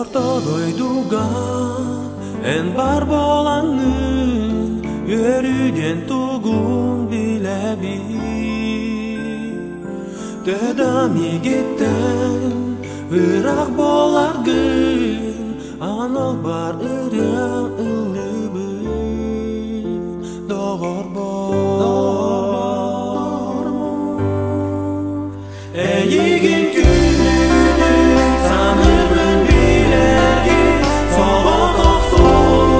Орто дойдуга эн бар буолаҥҥын үөрүүдэн тугун билэбин. Төһө да миигиттэн ыраах буоларгын анал бар ырыа ыллыыбын доҕорбор. Эйигин күннүгүн саныырбын билэргин соҕотох суол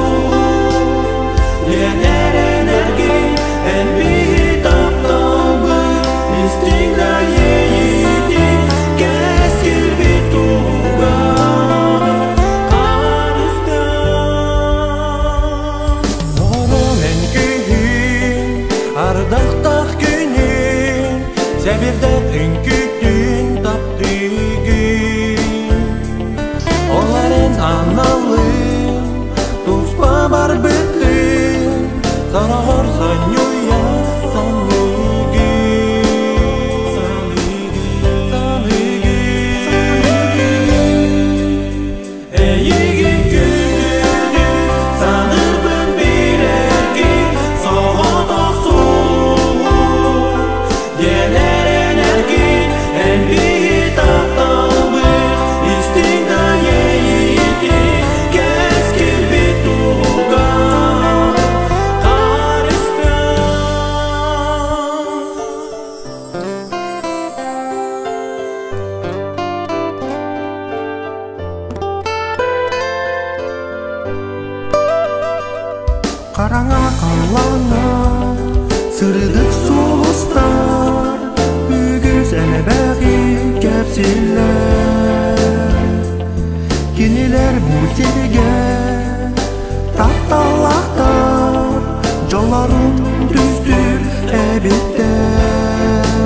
диэн эрэнэргин эн биһи тапталбын истиҥ да иэйиитин кэскилбит туһугар харыстаан. Доҕорум эн күһүн ардахтаах күнүн Сэбирдэх үҥкүүтүн таптыыгын Ол эрэн аналын туспа барбытын Сороҕор сонньуйа саныыгын Саныыгын, саныыгын Эйигин күндүтүн саныырбын билэргин соҕотох сулуһун диэн эрэнэргин эн биһи тапталбыт истиҥ да иэйиитин кэскилбит туһугар харыстаан. Хараҥа халлааҥҥа сырдык сулустар үгүс элбэҕи кэпсииллэр. Кинилэр бу сиргэ тапталлаахтар, дьоллорун түстүүр эбиттэр.